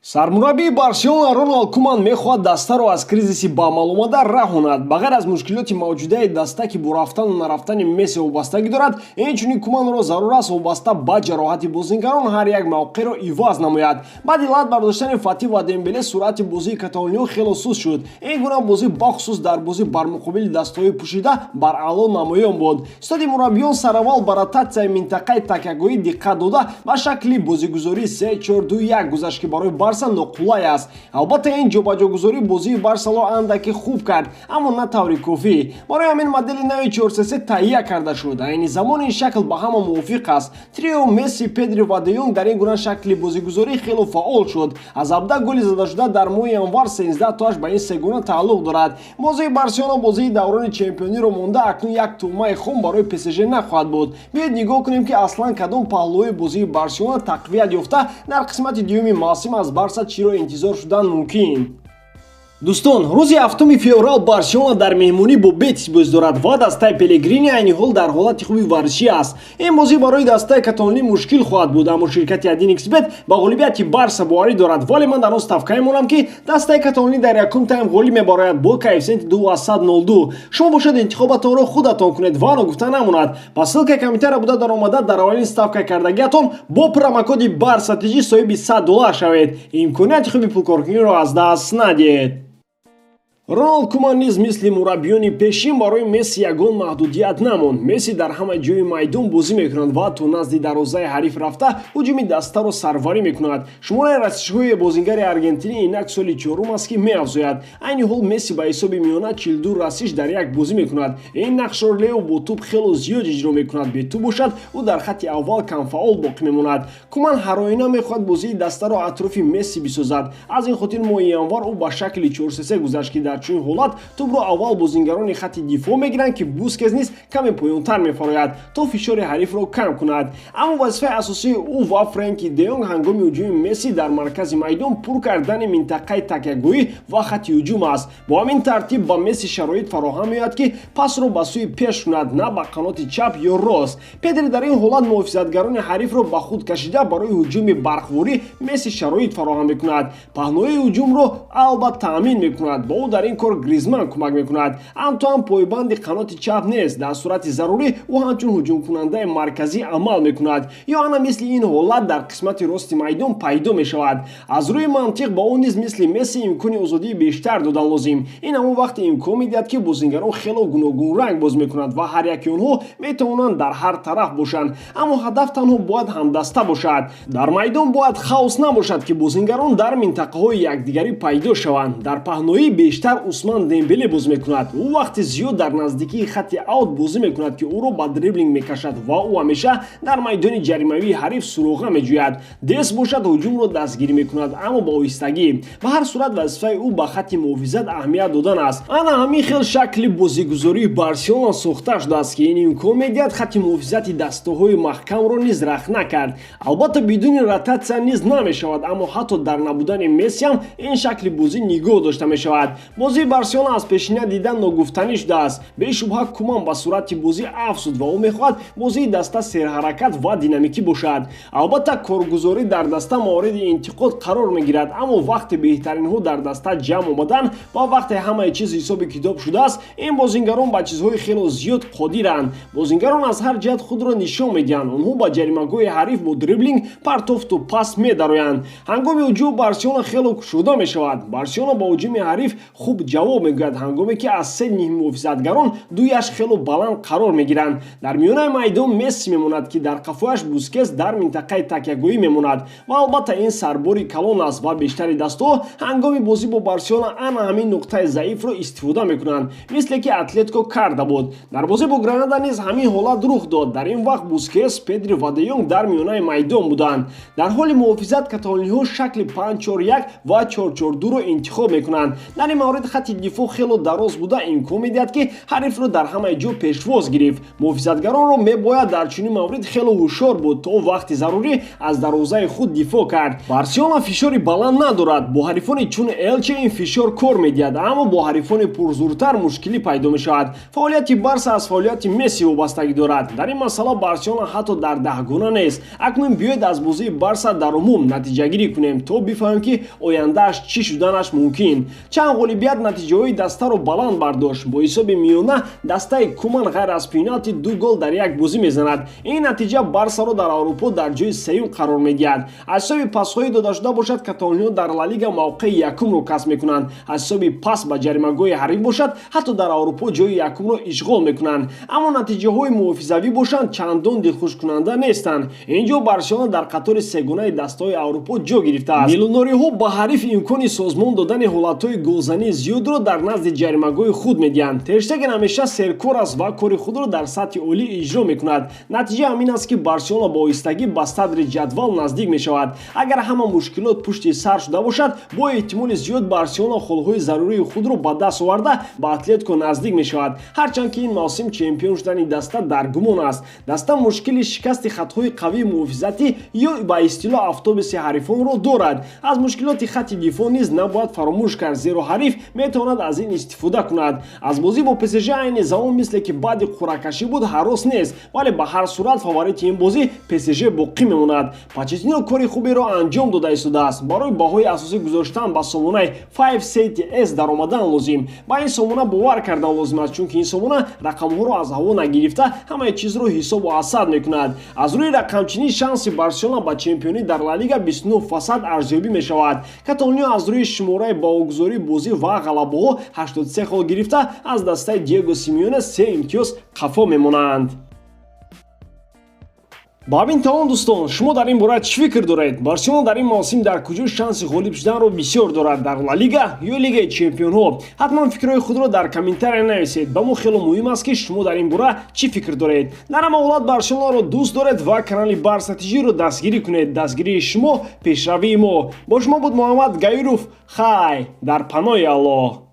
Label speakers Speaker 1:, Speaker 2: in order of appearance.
Speaker 1: Сармураббии Барселона Роналд Куман мехоҳад дастаро аз кризиси ба амал омада раҳонад. Ба ғайр аз мушкилоти мавҷудаи даста, ки бо рафтану нарафтани Месси вобастагӣ дорад, инчунин Куманро зарур аст вобаста ба ҷароҳати бозингарон ҳар як мавқеъро иваз намояд. Баъди лат бардоштани Фати ва Дембеле суръати бозии каталониҳо хело суст шуд. Ин гуна бозӣ бахусус дар бозӣ бар муқобили дастаҳои пӯшида баръало намоён буд. Истоди мураббиён сараввал ба ротатсияи минтақаи такягоҳӣ диққат дода, ба шакли бозигузории 3-4-2-1 гузашт, ки барои Барса ноқулай аст. Албатта, ин ҷобаҷогузорӣ бозии Барсаро андаке хуб кард, аммо на таври кофӣ. Барои ҳамин модели нави 4-3-3 таҳия карда шуд. Айни замон ин шакл ба ҳама мувофиқ аст. Трио Месси, Педри ва Де Йонг дар ин гуна шакли бозигузорӣ хело фаъол шуд. Аз 17 голи задашуда дар моҳи январ 13 тоаш ба ин сегона тааллуқ дорад. Бозии Барселона бозии даврони чемпиониро монда акнун як тӯъмаи хом барои ПСЖ нахоҳад буд. Биёед, нигоҳ кунем, ки аслан кадом паҳлӯҳои бозии Барселона тақвият ёфта, дар қисмати дуюми мавсим аз Барса чиро интизор шудан мумкин. Дӯстон, рӯзи 7 феврал Барселона дар меҳмонӣ бо Бетис бозӣ дорад ва дастаи Пелегрини айни ҳол дар ҳолати хуби варзишӣ аст. Ин бозӣ барои дастаи каталонӣ мушкил хоҳад буд, аммо ширкати 1xBet ба ғолибияти Барса боварӣ дорад, вале ман дар он ставка мемонам, ки дастаи каталонӣ дар якум тайм ғолиб мебарояд бо коэффисиенти 2,02. Шумо бошад, интихобатонро худатон кунед ва ногуфта намонад, ба ссылка и комментария буда даромада, дар аввалин ставка кардагиатон бо промокоди Барса ТЖ соҳиби 100 доллар шавед. Имконияти хуби пулкоркуниро аз даст надиҳед. Роналд Куман низ мисли мураббиёни пешин барои Месси ягон маҳдудият намонд. Месси дар ҳама ҷои майдон бозӣ мекунад ва то назди дарвозаи ҳариф рафта, ҳуҷуми дастаро сарварӣ мекунад. Шумораи расишҳои бозингари аргентинӣ инак соли чорум аст, ки меафзояд. Айни ҳол Месси ба ҳисоби миёна 42 расиш дар як бозӣ мекунад. Ин нақшро Лео бо тӯб хело зиёд иҷро мекунад. Бе тӯб бошад, ӯ дар хатти аввал камфаъол боқӣ мемонад. Куман ҳароина мехоҳад бозии дастаро атрофи Месси бисозад. Аз ин хотир моҳи январ ӯ ба шакли 4-3-3 гузашт, ки дар чунин ҳолат тӯбро аввал бозингарони хатти дифоъ мегиранд, ки Бускес низ каме поёнтар мефарояд, то фишори ҳарифро кам кунад. Аммо вазифаи асосии ӯ ва Френки де Йонг ҳангоми ҳуҷуми Месси дар маркази майдон пур кардани минтақаи такягоҳӣ ва хатти ҳуҷум аст. Бо ҳамин тартиб ба Месси шароит фароҳам меояд, ки пасро ба сӯи пеш кунад, на ба қаноти чап ё рост. Педри дар ин ҳолат муҳофизатгарони ҳарифро ба худ кашида, барои ҳуҷуми барқворӣ Месси шароит фароҳам мекунад. Паҳноии ҳуҷумро Алба таъмин мекунад. Ба ӯ дар ин кор Гризман кӯмак мекунад. Антуан пойбанди қаноти чап нест. Дар сурати зарурӣ ӯ ҳамчун ҳуҷумкунандаи марказӣ амал мекунад ё ана мисли ин ҳолат дар қисмати рости майдон пайдо мешавад. Аз рӯи мантиқ ба ӯ низ мисли Месси имкони озодии бештар додан лозим. Ин ҳамон вақте имкон медиҳад, ки бозингарон хело гуногунранг боз мекунанд ва ҳар яки онҳо метавонанд дар ҳар тараф бошанд, аммо ҳадаф танҳо бояд ҳамдаста бошад. Дар майдон бояд хаос набошад, ки бозингарон дар минтақаҳои якдигарӣ пайдо шаванд. Дар паҳноӣ бештар Усман Дембеле бозӣ мекунад. Ӯ вақти зиёд дар наздикии хатти аут бозӣ мекунад, ки ӯро ба дриблинг мекашад ва ӯ ҳамеша дар майдони ҷаримавии ҳариф суроға меҷӯяд. Дес бошад, ҳуҷумро дастгирӣ мекунад, аммо ба оҳистагӣ. Ба ҳар сурат, вазифаи ӯ ба хатти муҳофизат аҳамият додан аст. Ана ҳамин хел шакли бозигузории Барселона сохта шудааст, ки ин имкон медиҳад хатти муҳофизати дастаҳои маҳкамро низ рахна кард. Албатта, бидуни ротатсия низ намешавад, аммо ҳатто дар набудани Месси ҳам ин шакли бозӣ нигоҳ дошта мешавад. Бозии Барселона аз пешина дидан ногуфтанӣ шудааст. Бешубҳа, Куман ба суръати бозӣ афзуд ва ӯ мехоҳад бозии даста серҳаракат ва динамикӣ бошад. Албатта, коргузорӣ дар даста мавриди интиқод қарор мегирад, аммо вақте беҳтаринҳо дар даста ҷамъ омаданд ва вақте ҳамаи чиз ҳисоби китоб шудааст, ин бозингарон ба чизҳои хело зиёд қодиранд. Бозингарон аз ҳар ҷиҳат худро нишон медиҳанд. Онҳо ба ҷаримагоҳи ҳариф бо дриблинг, партофту пас медароянд. Ҳангоми ҳуҷум Барселона хело кушода мешавад. Барселона ба ҳуҷуми ҳариф хуб ҷавоб мегӯяд, ҳангоме ки аз се ниммуҳофизатгарон дуяш хело баланд қарор мегиранд. Дар миёнаи майдон Месси мемонад, ки дар қафояш Бускес дар минтақаи такягоҳӣ мемонад ва албатта, ин сарбори калон аст ва бештари дастаҳо ҳангоми бозӣ бо Барселона ана ҳамин нуқтаи заифро истифода мекунанд, мисле ки Атлетико карда буд. Дар бозӣ бо Гранада низ ҳамин ҳолат рух дод. Дар ин вақт Бускес, Педри ва де Йонг дар миёнаи майдон буданд. Дар ҳоли муҳофизат каталониҳо шакли 5-4-1 ва 4-4-2-ро интихоб мекунанд. Дар ин маврид маврид хатти дифоъ хело дароз буда, имкон медиҳад, ки ҳарифро дар ҳамаи ҷо пешвоз гирифт. Муҳофизатгаронро мебояд дар чунин маврид хело ҳушёр буд, то вақти зарурӣ аз дарвозаи худ дифоъ кард. Барселона фишори баланд надорад. Бо ҳарифони чун Элче ин фишор кор медиҳад, аммо бо ҳарифони пурзуртар мушкилӣ пайдо мешавад. Фаъолияти Барса аз фаъолияти Месси вобастагӣ дорад. Дар ин масъала Барселона ҳатто дар даҳгона нест. Акнун биёед, аз бозии Барса дар умум натиҷагирӣ кунем, то бифаҳмем, ки ояндааш чӣ шуданаш мумкин. Чанд ғолибият натиҷаҳои дастаро баланд бардошт. Бо ҳисоби миёна дастаи Куман ғайр аз пеналти ду гол дар як бозӣ мезанад. Ин натиҷа Барсаро дар Аврупо дар ҷои сеюм қарор медиҳад. Аз ҳисоби пасҳои додашуда бошад, каталониҳо дар Ла Лига мавқеи якумро касб мекунанд. Аз ҳисоби пас ба ҷаримагоҳи ҳариф бошад, ҳатто дар Аврупо ҷои якумро ишғол мекунанд. Аммо натиҷаҳои муҳофизавӣ бошанд, чандон дилхушкунанда нестанд. Ин ҷо Барселона дар қатори сегонаи дастаҳои Аврупо ҷо гирифтааст. Милонориҳо ба ҳариф имкони созмон додани ҳолатҳои голзании зиёдро дар назди ҷаримагоҳи худ медиҳанд. Тер Штеген ҳамеша серкор аст ва кори худро дар сатҳи олӣ иҷро мекунад. Натиҷа ҳамин аст, ки Барселона бо оҳистагӣ ба садри ҷадвал наздик мешавад. Агар ҳама мушкилот пушти сар шуда бошад, бо эҳтимоли зиёд Барселона холҳои зарурии худро ба даст оварда, ба Атлетико наздик мешавад, ҳарчанд ки ин мавсим чемпион шудани даста дар гумон аст. Даста мушкили шикасти хатҳои қавии муҳофизатӣ ё ба истилоҳ автобуси ҳарифонро дорад. Аз мушкилоти хатти дифоъ низ набояд фаромӯш кард, зеро ҳариф метавонад аз ин истифода кунад. Аз бозӣ бо ПСЖ айни замон, мисле ки баъди қуръакашӣ буд, ҳарос нест, вале ба ҳар сурат фаворити ин бозӣ ПСЖ боқӣ мемонад. Почеттино кори хуберо анҷом дода истодааст. Барои баҳои асосӣ гузоштан ба сомонаи 5CTS даромадан лозим. Ба ин сомона бовар кардан лозим аст, чунки ин сомона рақамҳоро аз ҳаво нагирифта, ҳамаи чизро ҳисобу асад мекунад. Аз рӯи рақамчинӣ шанси Барселона ба чемпионӣ дар Ла Лига 29 фасад арзёбӣ мешавад. Каталониё аз рӯи шумораи баҳогузории бозӣ ва ғалабаҳо 83 хол гирифта, аз дастаи Диего Симеоне се имтиёз қафо мемонанд. Ба ҳамин тамом, дӯстон. Шумо дар ин бора чӣ фикр доред? Барселона дар ин мавсим дар куҷо шанси ғолиб шуданро бисёр дорад, дар Ла Лига ё Лигаи чемпионҳо? Ҳатман фикрҳои худро дар комментария нависед. Ба мо хело муҳим аст, ки шумо дар ин бора чӣ фикр доред. Дар ҳама ҳолат Барселонаро дӯст доред ва канали Барса ТЖро дастгирӣ кунед. Дастгирии шумо пешравии мо. Бо шумо буд Муҳаммад Гаиров. Хай, дар паноҳи Аллоҳ.